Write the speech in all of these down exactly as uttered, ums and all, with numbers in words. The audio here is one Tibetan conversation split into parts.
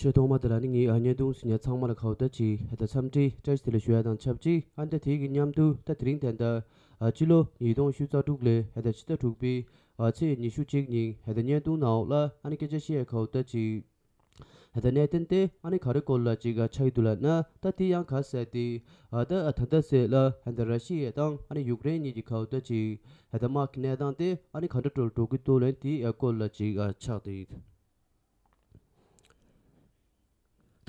ཆོས་ཐོག་མ་དེ་ལ་ནི་ངས་ཨ་བརྙན་ཐུང་གཟིགས་མཁན་ཚང་མ་ལ་ཁ་བ་ད་ཅིག་ཧེ་ད་འཚམས་འདྲི་བཀྲ་ཤིས་བདེ་ལེགས་ཞུ་ཡ་དང་ཆབས་ཅིག་ཨ་ནི་ད་དེའི་གི་མཉམ་དུ་ད་དེ་རིང་ད་ལྟ་ཨ་སྤྱི་ལོ་ཉིས་སྟོང་ཉི་ཤུ་རྩ་དྲུག་ལོའི་ཧེ་ད་ཕྱི་ཟླ་དྲུག་པའི་ཨ་ཚེས་ཉི་ཤུ་གཅིག་ཉིན་ཧེ་ད་བརྙན་ཐུང་ནང་འོག་ལ་ཨ་ནི་སྐད་ཆ་བཤད་ཡ་ཁ་བ་ད་ཅིག་ཧེ་ད་གནད་དོན་དེ་ཨ་ནི་ག་རེ་སྐོར་ལ་ཅིག་ཨ་ཆགས་ཡོད་འདུག་ལབ་ན། ད་དེ་ཡང་ག་ཟེར་དེ་ཨ་ད་ཨ་ད་ལྟ་ཟེར་ལ་ཧེ་ད་ར་ཤི་ཡ་དང་ཨ་ནི་ཡུཀ་རེན་གཉིས་ཀྱི་ཁ་བ་ད་ཅིག་ཧེ་ད་དམག་གི་གནས་སྟངས་དེ་ཨ་ནི་ག་འདྲ་འགྲོ་འགྲོ་གི་འདུག་ལབ་དེའི་ཨ་སྐོར་ལ་ཅིག་ཨ་ཆགས་དེ།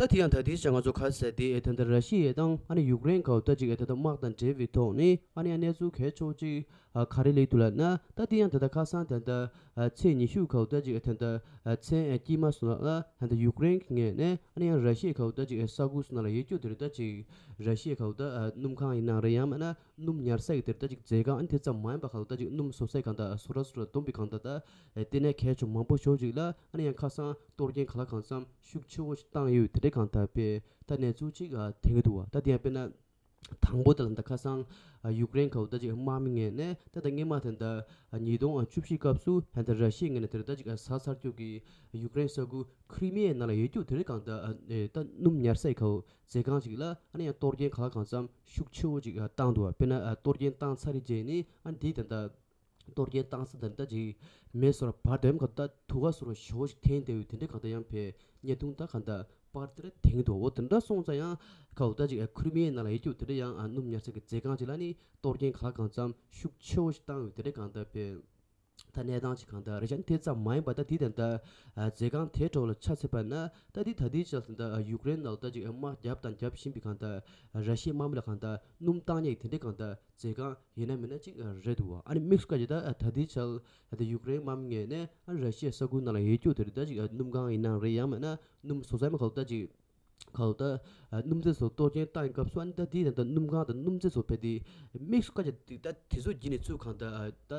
ད་དེ་ཡང་ད་ལྟའི་ཆར་ང་ཚོ་ག་ཟེར་དེ་ཨེ་ད་ལྟ་ར་ཤི་ཡ་དང་ཨ་ནི་ཡུཀ་རེན་ག་བ་ད་ཅིག་ཨེ་ད་ལྟ་དམག་དང་འབྲེལ་བའི་ཐོག་ནས་ཨ་ནི་ཡང་གནས་ཚུལ་གལ་ཆེ་བོ་ཅིག་ཨ་ག་རེ་སླེབས་འདུག་ལབ་ན། ད་དེ་ཡང་ད་ལྟ་ཁ་སང་ད་ལྟ་ཨ་ཚེས་ཉི་ཤུ་ག་བ་ད་ཅིག་ཨེ་ད་ལྟ་ཨ་མཚན་ཨེ་དཀྱིལ་མ་སོང་ལ་ད་ལྟ་ཡུཀ་རེན་གྱི་ངོས་ནས་ཨ་ནི་ཡང་ར་ཤི་ཡ་ག་བ་ད་ཅིག་ཨེ་ས་ཁུལ་སོང་ལ་ཡོད་རྒྱུ་དེ་རེད། ད་ཅིག་ར་ཤི་ཡ་ག་བ་ད་ཨ་སྣུམ་ཁང་ཡིན་ནའང་རེད། ཡང་མིན་ན་སྣུམ་ཉར་ས་ཡི་དེར་ད་ཅིག་རྫས་ཁང་ཨ་ནི་དེ་ཙམ་མ་ཡིན་པ་གང་ལྟར་ད་ཅིག་སྣུམ་བཟོ་ས་ཡི་གང་ལྟར་བཟོ་གྲྭ་བཟོ་གྲྭ་བསྡོམས་པའི་གང་ལྟར་ད་ལྟེ་གནས་གལ་ཆེ་མང་པོ་ཞེ་པོ་ཅིག་ལ་ཨ་ནི་ཡང་ཁ་སང་གཏོར་སྐྱོན་གང་ལ་གང་འཚམ་ཤུགས་ཆེ་བོ་ཞིག་བཏང་ཡོད་དེ་འདྲའི་གང་ལྟར་དཔེ་ད་གནས་ཚུལ་ཅིག་ཨ་དེང་གི་འདུག་བ། ད་དེ་ཡང་དཔེར་ན་དང་པོ་དེ་ལ་ད་ཁ་སང་ཨ་ཡུཀ་རེན་ག་བ་ད་ཅིག་དམག་མི་ངོས་ནས་ད་ད་སྔོན་མ་དེ་ད་ཉིས་སྟོང་བཅུ་བཞི་སྐབས་སུ་ད་ད་ར་ཤི་ཡའི་ངོས་ནས་དེ་ད་ཅིག་ཨ་ཟ་ཚར་རྒྱུ་གི་ཡུཀ་རེན་ས་ཁུལ་ཁི་རི་མི་ཡའི་ནང་ལ་ཡོད་རྒྱུ་དེ་འདྲའི་གང་ལྟར་ཨ་ད་སྣུམ་ཉར་ས་ཡི་ག་བ་རྫས་ཁང་ཅིག་ལ་ཨ་ནི་ཡང་གཏོར་སྐྱོན་གང་ལ་གང་འཚམ་ཤུགས་ཆེ་བོ་ཅིག་བཏང་འདུག་བ། དཔེར་ན་གཏོར་སྐྱོན་བཏང་ཚར་རེད་རྗེས་ནི་ཨ་ནི་དེའི་ད་ལྟ་གཏོར་སྐྱོན་བཏང་ས་ད་ལྟ་ཅིག་མེ་སོར་བར་དོའི་གང་ལྟར་དུ་བ་སོར་ཞོ་ཞིག་འཐེན་བསྡད་ཡོད། དེ་འདྲའི་གང་ལྟར་ཡང་བས་བརྙན་ཐུང་ད་གང་ལྟར་པར་དེར་འཐེན་འདུག་འོ་དེ་འདྲ་སོང་ཙང་ཡང་ག་བ་ད་ཅིག་ཁི་རི་མི་ཡའི་ནང་ལ་ཡོད་རྒྱུ་དེ་འདྲ་ཡང་སྣུམ་ཉར་ས་གི་རྫས་ཁང་ཅིག་ལ་ནི་གཏོར་སྐྱོན་གང་ལ་གང་འཚམ་ཤུགས་ཆེ་བོ་ཞིག་བཏང་ཡོད། དེ་འདྲའི་གང་ལྟར་བས། ད་གནས་སྟངས་ཅིག་གང་ལྟར་རེད་ཤག་དེ་ཙམ་མ་ཡིན་པ་ད་དེ་ད་ལྟ་ཨ་རྫས་ཁང་དེ་འཕྲོ་ལ་ཆ་མཚོན་པ་ན་ད་དེ་ད་ལྟའི་ཆར་ད་ལྟ་ཡུཀ་རེན་ནང་ད་ཅིག་དམག་བརྒྱབ་དང་རྒྱབ་བཞིན་པའི་གང་ལྟར་ར་ཤི་ཡའི་དམག་མི་ལ་གང་ལྟར་སྣུམ་བཏང་ཡས་དེ་འདྲའི་གང་ལྟར་རྫས་ཁང་ཡིན་ན་མིན་ན་ཅིག་རེད་འདུག་བ། ཨ་ནི་དམིགས་སུ་བཀར་གྱི་ད་ད་ལྟའི་ཆར་ད་ཡུཀ་རེན་དམག་མི་ངོས་ནས་ཨ་ར་ཤི་ཡའི་ས་ཁུལ་ནང་ལ་ཡོད་རྒྱུ་དེ་རེད། ད་ཅིག་སྣུམ་ཁང་ཡིན་ན་རེད། ཡང་མིན་ན་སྣུམ་བཟོ་ས་མ་གང་ལྟར་ཅིག་ག་ལ་ད་སྣུམ་རྫས་སོགས་གཏོར་སྐྱོན་བཏང་བའི་སྐབས་སུ་ཨ་ནི་ད་དེའི་ད་ལྟ་སྣུམ་ཁང་དང་སྣུམ་རྫས་སོགས་ཕལ་དེ་དམིགས་སུ་བཀར་བྱས་ད་དེ་ཚོ་བརྒྱུད་ནས་ཚུར་གང་ལྟར་ད་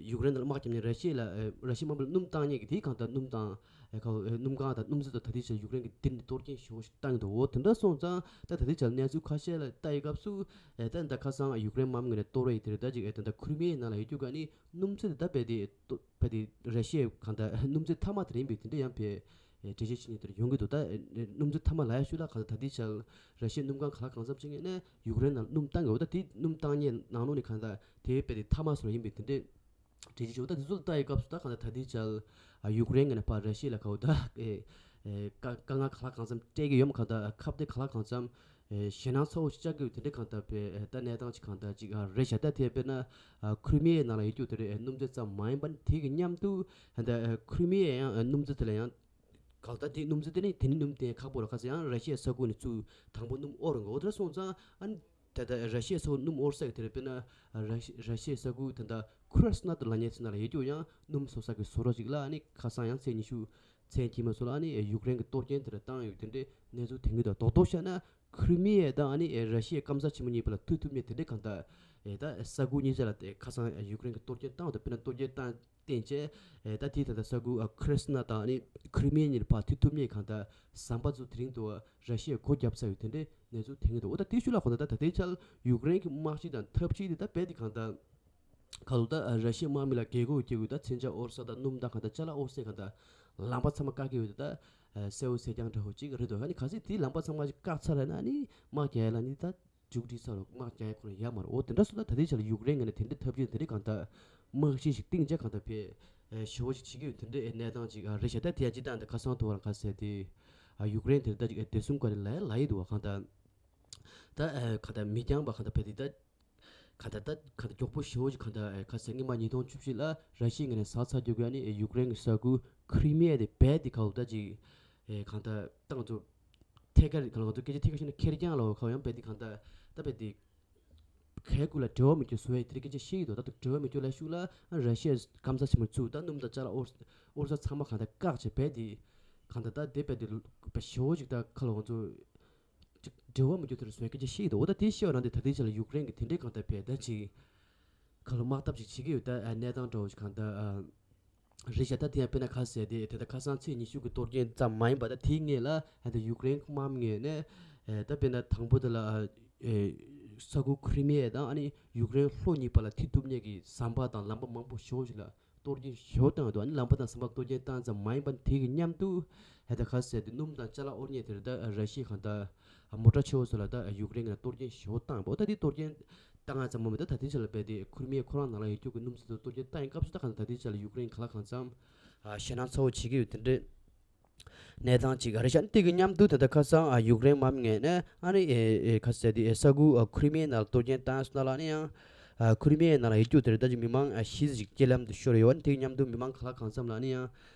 ཡུཀ་རེན་ནང་ལ་དམག་བརྒྱབ་ནས་ར་ཤི་ཡ་ལ་ར་ཤི་ཡའི་དམག་མི་ལ་སྣུམ་བཏང་མཁན་གྱི་དེའི་གང་ལྟར་སྣུམ་དང་ག་སྣུམ་ཁང་དང་སྣུམ་རྫས་སོགས་ད་ལྟའི་ཆར་ཡུཀ་རེན་གྱིས་འདིར་ནས་གཏོར་སྐྱོན་ཞེ་པོ་ཞིག་བཏང་གི་འདུག་འོ་དེ་འདྲ་སོང་ཙང་ད་ད་ལྟའི་ཆར་གནས་ཚུལ་ཁ་ཤས་ལ་ལྟ་ཡི་སྐབས་སུ་ད་ད་ཁ་སང་ཡུཀ་རེན་དམག་མི་ངོས་ནས་གཏོར་བ་ཡི་དེ་རེད། ད་ཅིག་ད་ད་ཁི་རི་མི་ཡའི་ནང་ལ་ཡོད་རྒྱུ་ག་ནི་སྣུམ་རྫས་དེ་ད་རྦད་དེ་རྦད་དེ་ར་ཤི་ཡའི་གང་ལྟར་སྣུམ་རྫས་མཐའ་མ་དེ་རེད་པས། དེ་འདྲ་ཡང་བས་འགྲེལ་བཤད་བྱེད་མཁན་དེར་ཡོང་གི་འདུག་ད་སྣུམ་རྫས་མཐའ་མ་ལབ་ཡ་ཤུལ་ལ་གང་ལྟར་ད་ལྟའི་ཆར་ར་ཤི་ཡའི་སྣུམ་ཁང་གང་ལ་གང་འཚམ་བྱེད་མཁན་ནས་ཡུཀ་རེན་ནང་སྣུམ་བཏང་གི་འོ། ད་དེ་སྣུམ་བཏང་མཁན་ནང་ལོགས་ནས་གང་ལྟར་དེ་རྦད་དེ་མཐའ་མ་སོགས་ཡིན་པས། དེ་འདྲའི་འགྲེལ་བཤད་བྱེད་འོ། ད་དེ་ཚོ་ལ་ལྟ་ཡི་སྐབས་སུ་ད་གང་ལྟར་ད་ལྟའི་ཆར་ཡུཀ་རེན་ངོས་ནས་ཕར་ར་ཤི་ཡ་ལ་ག་བ་ད་དཀའ་དཀའ་ངལ་གང་ལ་གང་འཚམ་སྤྲད་ཀྱི་ཡོད་མ། གང་ལྟར་ཁ་གཏད་གང་ལ་གང་འཚམ་ཞེད་སྣང་ཚ་བོ་ཞིག་བཅག་གི་ཡོད། དེ་འདྲའི་གང་ལྟར་བས་ད་གནས་སྟངས་ཅིག་གང་ལྟར་ཅིག་རེད་ཤག་ད་དེ་དཔེར་ན་ཁི་རི་མི་ཡའི་ནང་ལ་ཡོད་རྒྱུ་དེ་རེད། སྣུམ་རྫས་ཙམ་མ་ཡིན་པ་ནི་དེ་གི་མཉམ་དུ་ད་ཁི་རི་མི་ཡའི་ཡང་སྣུམ་རྫས་དེ་ལ་ཡང་གང་ལྟར་དེ་སྣུམ་རྫས་དེ་ནི་དེ་ནི་སྣུམ་དེ་ཁག་པོ་ར། ཁ་སང་ཡང་ར་ཤི་ཡའི་ས་ཁུལ་ནས་ཚུར་དང་པོ་སྣུམ་དབོར་འགྲོ་འོ་དེ་འདྲ་སོང་ཙང་ཨ་ནི་ད་ལྟ་ར་ཤི་ཡའི་ས་ཁུལ་སྣུམ་དབོར་ས་གི་དེ་རེད། དཔེར་ན་ར་ཤི་ར་ཤི་ཡའི་ས་ཁུལ་ད་ལྟ་ཁུ་ར་སི་ནོ་དར་ལབ་མཁན་ཚོ་ནང་ལ་ཡོད་རྒྱུ་ཡང་སྣུམ་བཟོ་ས་གི་བཟོ་གྲྭ་ཅིག་ལ་ཨ་ནི་ཁ་སང་ཡང་ཚེས་ཉི་ཤུ་མཚན་དཀྱིལ་མ་སོགས་ལ་ཨ་ནི་ཡུཀ་རེན་གྱི་གཏོར་སྐྱོན་དེ་འདྲ་བཏང་ཡོད། དེ་འདྲའི་གནས་ཚུལ་ཐོན་གྱི་འདུག་རྡོག་རྡོག་བཤད་ན་ཁི་རི་མི་ཡ་དང་ཨ་ནི་ར་ཤི་ཡའི་སྐམ་ས་ཆེན་མོ་གཉིས་བར་ལ་མཐུད་ཐུབ་མཁན་དེ་འདྲའི་གང་ལྟར་ད་ས་ཁུལ་གཉིས་ཆ་ལ་ཁ་སང་ཡུཀ་རེན་གྱི་གཏོར་སྐྱོན་བཏང་འདུག་དཔེར་ན་གཏོར་སྐྱོན་བཏང་བརྟེན་བྱས་ད་དེའི་ད་ལྟ་ས་ཁུལ་ཁུ་ར་སི་ནོ་དར་དང་ཨ་ནི་ཁི་རི་མི་ཡ་གཉིས་ལ་ཕར་མཐུད་ཐུབ་མཁན་གང་ལྟར་ཟམ་པ་ཚོ་དེ་རིང་དུ་ར་ཤི་ཡས་སྒོ་བརྒྱབ་ཚར་ཡོད། དེ་འདྲའི་གནས་ཚུལ་ཐོན་གྱི་འདུག་འོ་ད་དེའི་ཤུལ་ལ་གང་ལྟར་ད་ད་ལྟའི་ཆར་ཡུཀ་རེན་གྱི་དམག་སྤྱི་དང་འཐབ་སྤྱི་དེ་ད་རྦད་དེ་གང་ལྟར་ག་ལ་ད་ར་ཤི་ཡའི་དམག་མི་ལ་རྒས་འཁོགས་རྒྱག་དགོས། ད་མཚོན་ཆ་དབོར་ས་དང་སྣུམ་དང་གང་ལྟར་ཅ་ལག་དབོར་སའི་གང་ལྟར་ལམ་པ་ཚང་མ་བཀག་གི་ཡོད། ད་གསལ་བོ་གསལ་རྐྱང་འདྲ་བོ་ཅིག་རེད་འདུག་ཨ་ནི་གལ་སྲིད་དེའི་ལམ་པ་ཚང་མ་ཞིག་བཀག་ཚར་ན་ཨ་ནི་དམག་རྒྱག་ཡ་ལ་ནི་ད་མཇུག་སྒྲིལ་ཚར་རོ། དམག་རྒྱག་ཡ་ཁོ་རང་ཡ་མ་རེད། འོ་དེ་འདྲ་སོང་ད་ད་ལྟའི་ཆར་ལ་ཡུཀ་རེན་ངོས་ནས་དེ་འདྲའི་འཐབ་ཇུས་དེ་འདྲའི་གང་ལྟར་དམག་གཞི་ཞིག་བཏིང་བྱས་གང་ལྟར་བས་ཞེ་བོ་ཞིག་བྱེད་ཀྱི་ཡོད། དེ་འདྲའི་གནས་སྟངས་ཅིག་རེད་ཤག་ད་དེ་ཡང་སྤྱིར་བཏང་ད་ཁ་སང་དུ་བ་རང་ཁ་གསལ་དེ་ཡུཀ་རེན་དེར་ད་ཅིག་བདེ་སྲུང་བཀའ་དྲིན་ལ་ལ་ཡི་འདུག་བ། གང་ལྟར་ད་གང་ལྟར་མི་འགྱངས་པ་གང་ལྟར་བས་དེ་ད། ག་ད་ད་ག་ད་མགྱོགས་པོ་ཞེ་བོ་ཅིག་ག་ད་ཨེ་ཁ་སང་སྔོན་མ་ཉིས་སྟོང་བཅུ་བཞི་ལ་ར་ཤི་ཡའི་ངོས་ནས་ཟ་ཚར་རྒྱུ་ག་ནི་ཨེ་ཡུཀ་རེན་གྱི་ས་ཁུལ་ཁི་རི་མི་ཡ་དེ་རྦད་དེ་ག་འོ་ད་ཅིག་ཨེ་ག་ད་ཏང་ཚོ་ཐད་ཀར་ག་ལ་ང་ཚོ་སྐད་ཆ་ཐད་ཀར་བཤད་ན་ཁེར་རྐྱང་ལ་འོ་ག་ཡང་རྦད་དེ་ག་ད་ད་རྦད་དེ་གའི་ཁུལ་ལ་འབྲེལ་བ་མི་སྐྱོ་བཟོ་ཡ་དེ་རིགས་སྐད་ཆ་བཤད་ཀྱི་འདུག་ད་ད་འབྲེལ་བ་མི་སྐྱོ་ལ་ཤུགས་ལ་ར་ཤི་ཡའི་སྐམ་ས་ཆེན་མོ་ཚུར་ད་སྣུམ་དང་ཅ་ལག་དབོར་དབོར་ས་ཚང་མ་ག་ད་བཀག་བྱས་རྦད་དེ་ག་ད་ད་དེ་རྦད་དེ་ཞེ་བོ་ཅིག་ད་ཁ་ལ་ང་ཚོ། ཅིག་འབྲེལ་བ་མི་འགྱུར་དེར་བཟོས་སྐད་ཆ་བཤད་ཀྱི་འདུག་འོ་ད་དེ་བཤད་པ་ན་དེ་ད་ལྟའི་ཆ་ལ་ཡུཀ་རེན་གྱི་དེ་འདྲའི་གང་ལྟར་བས་ད་ཅིག་ག་ལ་དམག་འཐབ་ཅིག་བྱེད་ཀྱི་ཡོད། ད་ཨ་གནས་སྟངས་འདྲ་བོ་ཞིག་གང་ལྟར་ཨ་རེད་ཤག་ད་དེ་ཡང་དཔེར་ན་ཁ་གསལ་དེ་དེ་ད་ཁ་སང་ཚེས་ཉི་ཤུ་གི་གཏོར་སྐྱོན་ཙམ་མ་ཡིན་པ་ད་དེའི་སྔོན་ལ་ཨ་ད་ཡུཀ་རེན་དམག་མི་ངོས་ནས་ཨ་ད་དཔེར་ན་དང་པོ་དེ་ལ་ཨ་ཨེ་ས་ཁུལ་ཁི་རི་མི་ཡ་དང་ཨ་ནི་ཡུཀ་རེན་ལྷོ་གཉིས་བར་ལ་མཐུད་ཐུབ་མཁན་གྱི་ཟམ་པ་དང་ལམ་པ་མང་པོ་ཞེ་བོ་ཞིག་ལ། གཏོར་སྐྱོན་ཞེ་པོ་བཏང་ཡོད་འདུག་ཨ་ནི་ལམ་པ་དང་ཟམ་པ་གཏོར་སྐྱོན་བཏང་ཙམ་མ་ཡིན་པར་དེ་གི་མཉམ་དུ་ཧེ་ད་ག་ཟེར་དེ་སྣུམ་དང་ཅ་ལག་དབོར་མཁན་དེར་ད་ར་ཤི་ཡ་གང་ལྟར་མོ་ཊ་ཆེ་བོ་ཚོ་ལ་ད་ཡུཀ་རེན་གྱི་གཏོར་སྐྱོན་ཞེ་པོ་བཏང་ཡོད་པ། ད་དེ་གཏོར་སྐྱོན་བཏང་ཙམ་མ་མེད་ད་ད་ལྟའི་ཆ་ལ་བས་དེ་ཁུ་རི་མི་ཡའི་ཁོ་རང་ནང་ལ་ཡོད་རྒྱུ་གི་སྣུམ་ཟད་དུ་གཏོར་སྐྱོན་བཏང་ཡིན་སྐབས་སུ་ད་གང་ལྟར་ད་ལྟའི་ཆ་ལ་ཡུཀ་རེན་ག་ལ་གང་འཚམ་ཞེད་སྣང་ཚ་བོ་བྱེད་ཀྱི་ཡོད་དེ་འདྲའི་གནས་སྟངས་ཅིག་རེད་ཤག་ཨ་ནི་དེ་གི་མཉམ་དུ་ད་ལྟ་ཁ་སང་ཡུཀ་རེན་དམག་མི་ངོས་ནས་ཨ་ནི་ཨེ་ཨེ་ག་ཟེར་དེ་ཨེ་ས་ཁུལ་ཁུ་རི་མི་ཡའི་ནང་ལ་གཏོར་སྐྱོན་བཏང་སོང་ན་ལ་ཨ་ནི་ཡང་ཁུ་རི་མི་ཡའི་ནང་ལ་ཡོད་རྒྱུ་དེ་རེད་ད་ཅིག་མི་མང་བཞི་ཙམ་ཅིག་རྐྱེན་ལམ་དུ་ཤོར་ཡོད་ཨ་ནི་དེ་གི་མཉམ་དུ་མི་མང་ག་ལ་གང་འཚམ་ལ་ཨ་ནི་ཡང་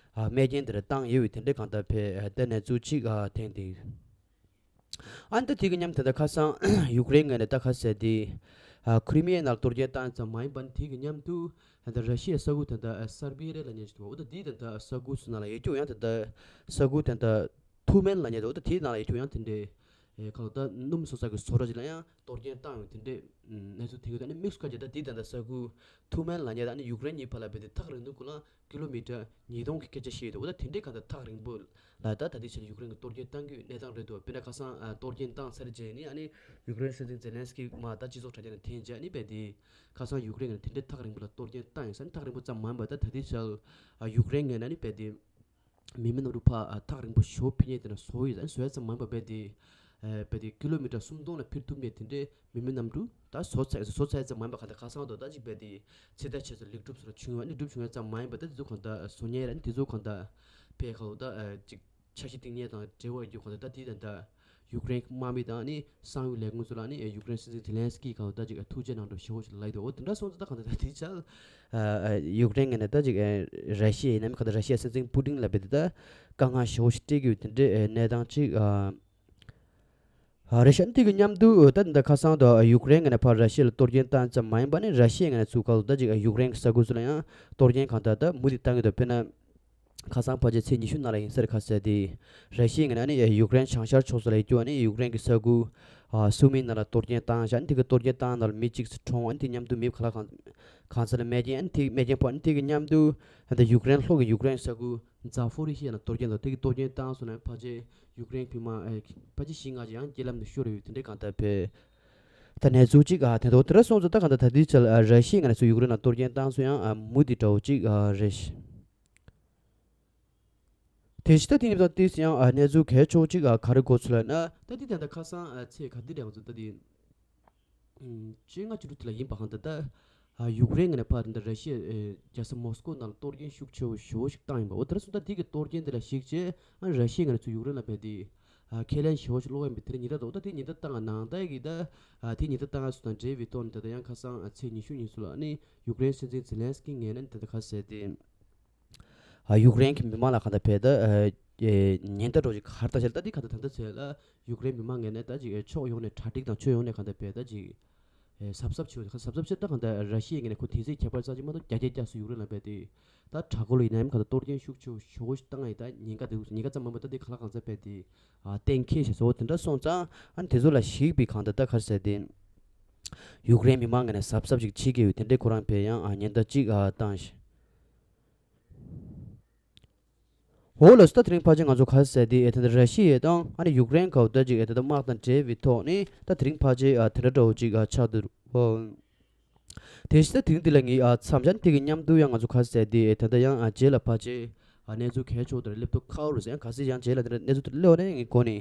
རྨས་སྐྱོན་དེ་འདྲ་བཏང་ཡོད་པའི་དེ་འདྲའི་གང་ལྟར་བས་ད་གནས་ཚུལ་ཅིག་ཐོན་བསྡད་ཡོད། ཨ་ནི་ད་དེ་གི་མཉམ་དེ་ད་ཁ་སང་ཡུཀ་རེན་ངོས་ནས་ད་ག་ཟེར་དེ། ཨ་ཁུ་རི་མི་ཡའི་ནང་ལ་གཏོར་སྐྱོན་བཏང་ཙམ་མ་ཡིན་པར་དེ་གི་མཉམ་དུ་ད་ལྟ་ར་ཤི་ཡའི་ས་ཁུལ་ད་ལྟ་སར་བི་རེ་ལབ་མཁན་ཞིག་འདུག་འོ་ད་དེ་ད་ལྟ་ས་ཁུལ་སུ་ནང་ལ་ཡོད་རྒྱུ་ཡང་ད་ལྟ་ས་ཁུལ་ད་ལྟ་ཐུ་མན་ལབ་མཁན་འདུག་འོ་ད་དེའི་ནང་ལ་ཡོད་རྒྱུ་ཡང་དེ་འདྲའི་ཨེ་ཁ་ལོ་ད་སྣུམ་བཟོ་ས་གི་བཟོ་གྲྭ་ཅིག་ལ་ཡང་གཏོར་སྐྱོན་བཏང་ཡོད་དེ་འདྲའི་གནས་ཚུལ་ཐོན་གི་འདུག་ཨ་ནི་དམིགས་སུ་བཀར་རྗེས་ད་དེ་ད་ལྟ་ས་ཁུལ་ཐུ་མན་ལབ་མཁན་ད་ཨ་ནི་ཡུཀ་རེན་གཉིས་བར་ལ་བས་ཏེ་ཐག་རིང་དུས་ཁོ་ལ་ཀི་ལོ་མི་ཊར་ཉིས་སྟོང་གི་སྐད་ཆ་བཤད་ཡོད་འདུག་འོ་ད་དེ་འདྲའི་གང་ལྟར་ཐག་རིང་པོ་ལ་ད་ད་ལྟའི་ཆར་ཡུཀ་རེན་གྱི་གཏོར་སྐྱོན་བཏང་གི་ཡོད་གནས་སྟངས་རེད་འདུག་དཔེར་ན་ཁ་སང་ཨ་གཏོར་སྐྱོན་བཏང་ཚར་རྗེས་ནི་ཨ་ནི་ཡུཀ་རེན་སྲིད་འཛིན་ཛེ་ལན་སི་ཀི་མར་ད་སྤྱི་ཚོགས་དྲ་རྒྱ་ནང་འཐེན་རྗེས་ཨ་ནི་བས་ཏེ་ཁ་སང་ཡུཀ་རེན་ངོས་ནས་དེ་འདྲའི་ཐག་རིང་པོ་ལ་གཏོར་སྐྱོན་བཏང་ཡོད་ས་ནི་ཐག་རིང་པོ་ཙམ་མ་ཡིན་པར་ད་ད་ལྟའི་ཆར་ཨ་ཡུཀ་རེན་ངོས་ནས་ཨ་ནི་བས་ཏེ་མི་མེད་གནམ་གྲུ་ཕར་ཨ་ཐག་རིང་པོ་ཞེ་པོ་འཕུར་མཁན་དེ་འདྲ་བཟོ་ཡོད་ཨ་ནི་བཟོ་ཡ་ཙམ་མ་ཡིན་པར་བས་ཏེ་ཨ་བས་ཏེ་ཀི་ལོ་མི་ཊར་སུམ་སྟོང་ལ་འཕུར་ཐུབ་མཁན་དེ་འདྲའི་མི་མེད་གནམ་གྲུ་ད་བཟོ་ཚར་བཟོ་ཚར་ཙམ་མ་ཡིན་པ་ག་ད་ཁ་སང་དུ་ད་ཅིག་བས་ཏེ་ཚེ་ཐར་ཆེད་དུ་ལེགས་གྲུབ་སོགས་ལ་བྱུང་ཡོད་ཨ་ནི་གྲུབ་བྱུང་ཡོད་ཙམ་མ་ཡིན་པ་ད་དེ་ཚོ་གང་ལྟར་བཟོ་མཁན་ར་ཨ་ནི་དེ་ཚོ་གང་ལྟར་ཕའི་ཁ་འོ་ད་ཅིག་འཆར་གཞི་བཏིང་མཁན་དང་འབྲེལ་བ་ཡོད་གང་ལྟར་ད་དེ་ད་ལྟ་ཡུཀ་རེན་དམག་མི་དང་ཨ་ནི་གསང་བའི་ལས་ཁུངས་ཚོ་ལ་ཨ་ནི་ཡུཀ་རེན་སྲིད་འཛིན་ཛེ་ལན་སི་ཀི་གང་ལྟར་ད་ཅིག་ཐུགས་རྗེ་གནང་འགྲོ་ཞེ་པོ་ཞིག་ལབ་ཡོད་འོ་དེ་འདྲ་སོང་ཙང་ད་གང་ལྟར་ད་དེ་ཆར་ཡུཀ་རེན་ངོས་ནས་ད་ཅིག་ར་ཤི་ཡའི་ནམ་གང་ལྟར་ར་ཤི་ཡའི་སྲིད་འཛིན་པུ་ཏིན་ལ་བས་ད་དཀའ་ངལ་ཞེ་པོ་ཞིག་སྤྲད་ཀྱི་ཡོད་དེ་འདྲའི་གནས་སྟངས་ཅིག་ཨ། ཨ་རེད་ཤག་དེ་གི་མཉམ་དུ་ད་ད་ཁ་སང་དུ་ཡུཀ་རེན་ངོས་ནས་ཕར་ར་ཤི་ཡ་ལ་གཏོར་སྐྱོན་བཏང་ཙམ་མ་ཡིན་པ་ནི་ར་ཤི་ཡའི་ངོས་ནས་ཚུར་ཁ་ལོ་ད་ཅིག་ཡུཀ་རེན་གྱི་ས་ཁུལ་ཚོ་ལ་ཡང་གཏོར་སྐྱོན་གང་ལྟར་ད་མུ་མཐུད་བཏང་གི་འདུག་དཔེར་ན་ཁ་སང་ཕལ་ཆེར་ཚེས་ཉི་ཤུ་ནང་ལ་ཡིན་ས་རེད་ཁ་ཟེར་དེ་ར་ཤི་ཡའི་ངོས་ནས་ནི་ཡུཀ་རེན་བྱང་ཤར་ཕྱོགས་སུ་ལ་ཡོད་རྒྱུ་ནི་ཡུཀ་རེན་གྱི་ས་ཁུལ་ཨ་སུ་མིའི་ནང་ལ་གཏོར་སྐྱོན་བཏང་ཤག་ཨ་དེ་གི་གཏོར་སྐྱོན་བཏང་ནང་ལ་མི་གཅིག་ཙམ་གྲོངས་ཨ་དེ་མཉམ་དུ་མི་ག་ལ་གང་གང་ས་ལ་རྨས་སྐྱོན་ཨ་དེ་རྨས་སྐྱོན་ཕོག་ཨ་དེ་གི་མཉམ་དུ་ཨ་ད་ཡུཀ་རེན་ལྷོ་གི་ཡུཀ་རེན་ས་ཁུལ། ཛ་ཕོ་རི་ཤི་ཡ་ལ་གཏོར་སྐྱོན་དང་དེ་གི་གཏོར་སྐྱོན་བཏང་སོང་ན་ཕལ་ཆེར་ཡུཀ་རེན་གྱི་མི་མང་ཨེ་ཕལ་ཆེར་བཞི་ལྔ་ཅིག་ཡང་རྐྱེན་ལམ་དུ་ཤོར་ཡོད་དེ་འདྲའི་གང་ལྟར་བས། ད་གནས་ཚུལ་གཅིག་ཨ་དེ་འདྲ་དེ་འདྲ་སོང་ཙང་ད་གང་ལྟར་ད་ལྟའི་ཆར་ཨ་ར་ཤི་ཡའི་ངོས་ནས་ཚུར་ཡུཀ་རེན་ལ་གཏོར་སྐྱོན་བཏང་སོང་ཡང་ཨ་མུ་མཐུད་འདྲ་བོ་གཅིག་ཨ་རེད། དེ་བཞིན་ད་དེ་ཉིན་དང་ཏིས་ཡང་ཨ་གནས་ཚུལ་གལ་ཆེ་བོ་གཅིག་ཨ་ག་རེ་གོ་ཚུལ་ལ་ན་ད་དེ་ད་ལྟ་ཁ་སང་ཨ་ཚེས་ག་དུས་རེད་ང་ཚོ་ད་དེ། བཅོ་ལྔ་བཅུ་དྲུག་དེ་ལ་ཡིན་པ་གང་ལྟར་ད། ཡུཀ་རེན་ངོས་ནས་ཕར་འདི་ར་ཤི་ཡའི་རྒྱལ་ས་མོ་སི་ཀོ་ནང་ལ་གཏོར་སྐྱོན་ཤུགས་ཆེ་བོ་ཞེ་པོ་ཞིག་བཏང་ཡིན་པ། འོ་དེ་འདྲ་སོང་ཙང་དེ་གི་གཏོར་སྐྱོན་དེ་ལ་གཞིགས་བྱས་ཨ་ར་ཤི་ཡའི་ངོས་ནས་ཚུར་ཡུཀ་རེན་ལ་ཕར་དེ་ཁས་ལེན་ཞེ་པོ་ཞིག་སློག་ཡིན་པ་དེ་ཉེན་བརྡ་འདུག་ད་དེ་ཉེན་བརྡ་བཏང་ནང་ད་གི་ད་དེ་ཉེན་བརྡ་བཏང་སོང་དང་འབྲེལ་བའི་ཐོག་ནས་ད་ལྟ་ཡང་ཁ་སང་ཚེས་ཉི་ཤུ་ཉིན་སུ་ལ་ནི་ཡུཀ་རེན་སྲིད་འཛིན་ཛེ་ལན་སི་ཀི་ངོས་ནས་ད་ལྟ་ཁ་གསལ་ཏེ། ཡུཀ་རེན་གྱི་མི་མང་ལ་གང་ལྟར་བས་ད་ཉེན་བརྡ་འདྲ་བོ་ཅིག་ག་རེ་བཏང་བྱས་ལ་ད་འདི་གང་ལྟར་ད་ལྟ་བྱས་ལ་ཡུཀ་རེན་མི་མང་ངོས་ནས་ད་ཅིག་ཕྱོགས་ཡོངས་ནས་གྲ་སྒྲིག་དང་ཕྱོགས་ཡོངས་ནས་གང་ལྟར་བས་ད་ཅིག་གཟབ་གཟབ་བྱེད་དགོས་གཟབ་གཟབ་བྱས་ད་གང་ལྟར་ར་ཤི་ཡའི་ངོས་ནས་ཁོ་དེ་ཚོའི་ཁྱད་པར་ཙམ་ཅིག་མ་གཏོགས་རྒྱ་སྐྱེད་རྒྱག་སུ་ཡུཀ་རེན་ལ་བས་ཏེ་ད་དྲག་པོ་ལ་ཡིན་ན་ཡང་གང་ལྟར་གཏོར་སྐྱོན་ཤུགས་ཆེ་བོ་ཞེ་པོ་ཞིག་བཏང་ཡིན་ད་ཉེན་ཁ་འདུག་ཉེན་ཁ་ཙམ་མིན་པ་ད་འདི་ག་ལ་གང་འཚམ་བས་ཏེ་གཏན་འཁེལ་བྱས་སོ་དེ་འདྲ་སོང་ཙང་ཨ་ནི་དེ་ཚོ་ལ་གཞིགས་པའི་གང་ལྟར་ད་ག་རེ་ཟེར་ཏེ་ཡུཀ་རེན་མི་མང་ངོས་ནས་གཟབ་གཟབ་ཅིག་བྱེད་ཀྱི་ཡོད་དེ་འདྲའི་ཁོ་རང་བས་ཡང་ཉེན་བརྡ་ཅིག་བཏང་ཞིང་། འོ་ལགས་སོ། ད་དེ་རིང་ཕལ་ཆེར་ང་ཚོ་ག་རེ་ཟེར་དེ་ཨེ་ད་ལྟ་ར་ཤི་ཡ་དང་ཨ་ནི་ཡུཀ་རེན་ག་བ་ད་ཅིག་ཨེ་ད་ལྟ་དམག་དང་འབྲེལ་བའི་ཐོག་ནས་ད་དེ་རིང་ཕལ་ཆེར་ཨ་དེ་འདྲ་འདྲ་བོ་ཅིག་ཨ་ཆགས་འདུག་ཨོ། དེ་བཞིན་ད་དེ་རིང་འདི་ལ་ངས་ཨ་མཚམས་སྦྱར་དེ་གི་མཉམ་དུ་ཡང་ང་ཚོ་ག་རེ་ཟེར་དེ་ཨེ་ད་ལྟ་ཡང་ཨ་རྗེས་ལ་ཕལ་ཆེར་ཨ་གནས་ཚུལ་གལ་ཆེ་བོ་དེ་འདྲ་སླེབས་ཐུབ་ཁག་པོ་རེད་ཟེར། ཡང་གལ་སྲིད་ཡང་རྗེས་ལ་དེ་འདྲ་གནས་ཚུལ་དེ་འདྲ་སླེབས་པ་ན་ངས་གོ་ནས་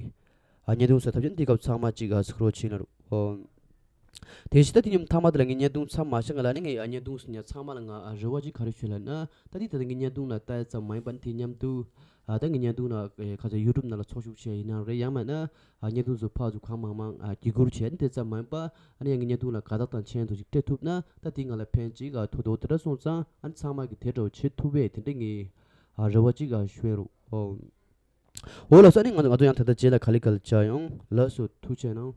ཨ་བརྙན་ཐུང་བཟོ་ཐབས་ཅན་འདི་སྐབས་ཚང་མ་ཅིག་ཨ་གཟིགས་རོགས་བྱེད་ན་རོགས་ཨོ། དེ་བཞིན་ད་དེ་ཉིན་མཐའ་མ་དེ་ལ་ངས་བརྙན་ཐུང་མཚམས་མ་བཞག་ང་ལ་ནི་ངས་ཨ་བརྙན་ཐུང་ཟིན་ཡ་ཚང་མ་ལ་ང་ཨ་རེ་བ་ཅིག་ག་རེ་ཞུ་ལབ་ན། ད་དེ་ད་ལྟ་ངས་བརྙན་ཐུང་ལ་ལྟ་ཡ་ཙམ་མ་ཡིན་པ་ནི་དེ་མཉམ་དུ་ཨ་ད་ངས་བརྙན་ཐུང་ལ་ཨེ་ག་ཚོད་ཡུ་ཊུབ་ནང་ལ་ཚོགས་ཞུགས་བྱས་ཡིན་ནའང་རེད། ཡང་མིན་ན་ཨ་བརྙན་ཐུང་ཚོ་ཕར་ཚུར་གང་མང་མང་ཨ་བརྒྱུད་བསྐུར་བྱས་ནི་དེ་ཙམ་མ་ཡིན་པ་ཨ་ནི་ཡང་ངས་བརྙན་ཐུང་ལ་དགའ་རྟགས་དང་མཆན་དུ་ཅིག་སྤྲད་ཐུབ་ན་ད་དེ་ང་ལ་ཕན་ཅིག་ཨ་ཐོགས་འདུག་དེ་འདྲ་སོང་ཙང་ཨ་ནི་ཚང་མ་གིས་དེ་འདྲ་བོ་བྱེད་ཐུབ་པས་དེ་འདྲ་ངས་ཨ་རེ་བ་ཅིག་ཨ་ཞུ་ཡ་རོགས་ཨོ། འོ་ལགས་སོ། ཨ་ནི་ང་ང་ཚོ་ཡང་ད་ལྟ་རྗེས་ལ་ག་ལེ་ག་ལེ་མཇལ་ཡོང་། ལགས་སོ། ཐུགས་རྗེ་གནང་།